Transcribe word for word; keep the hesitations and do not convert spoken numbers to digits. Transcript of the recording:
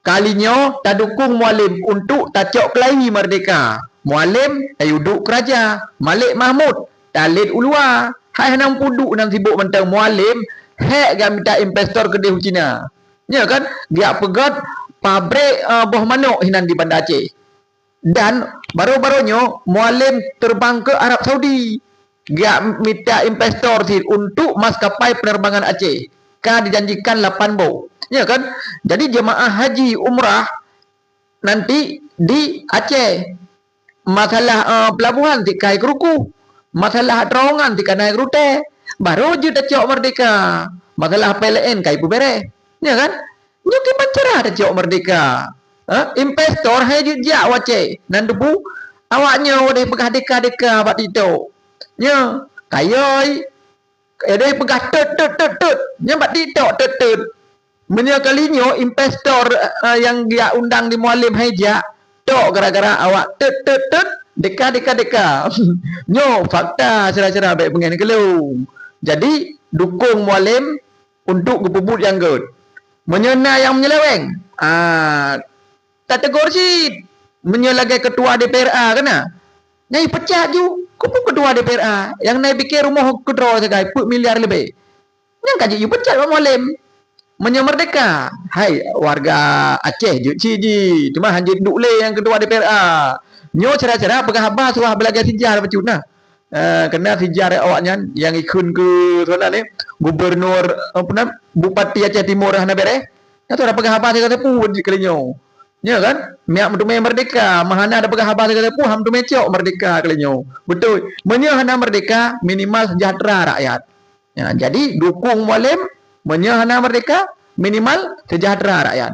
Kali nyoe tadukong Mualem untuk tacok keulayi merdeka. Mualem tayue duek keu raja, Malik Mahmud talét u luwa. Hai hana meupuduek nan sibok mantong Mualem hék geumita investor keudeh u Cina. Nyo kan, geujak peugöt pabrik, eh, boh manok hinan di Banda Aceh. Dan baroe-baroe nyoe Mualem terbang keu Arab Saudi. Geujak mita investor cit untuk maskapai penerbangan Aceh. Ka dijanjikan lapan boh. Ya kan? Jadi jemaah haji umrah nanti di Aceh. Masalah, eh, pelabuhan cit ka hai keurukoh. Masalah terowongan cit ka hai geurutée. Baroe jeuet tacok merdeka. Masalah P L N ka hai peubéréh. Ya kan? Nyoe kiban cara tacok merdeka. Ha? Investor hai jeuet jak u Aceh. Nan teupeu, awak nyoe deh peugah deka-deka bak TikTok. Nyoe, kayoi, eh, deh peugah tut, tut, tut, tut. Nyoe bak TikTok tut, tut. Meunyoe kali nyoe investor, eh, nyang geujak undang di Mualem hai jak, tok gara-gara awak tut, tut, tut, deka, deka, deka. Nyoe fakta syedara-syedara bék beungéh keu lôn. Jadi, dukong Mualem untuk geupeubuet nyang gét. Meunyoe na nyang menyeleweng, ah, tategur cit. Meunyoe lagée ketua D P R A ka na, nyan ipecat ju. Keupeue ketua D P R A nyang na ipike rumoh keudroe sagai peuet miliar leubeh? Nyan ka jeuet ipecat bak Mualem. Meunyoe merdeka, hai warga Aceh jeuet cit jih, teuma han jeuet duek lé nyang ketua D P R A. Nyoe cara-cara peugah haba suah beulagée sijar bacut na. Eh, keunan sijar awaknyan nyang ikheun keu sana ni, gubernur, apa nama, bupati Aceh Timur hana béréh. Nyan tu dah peugah haba sigoe teupeu jeuet kali nyoe. Nyo kan? Miak meuteumé merdeka, meuhana dah peugah haba sigoe teupeu, han meuteumé cok merdeka kali nyoe. Beutôi. Meunyoe hana merdeka, minimal sejahtera rakyat. Ya, jadi dukong Mualem, meunyoe hana merdeka, minimal sejahtera rakyat.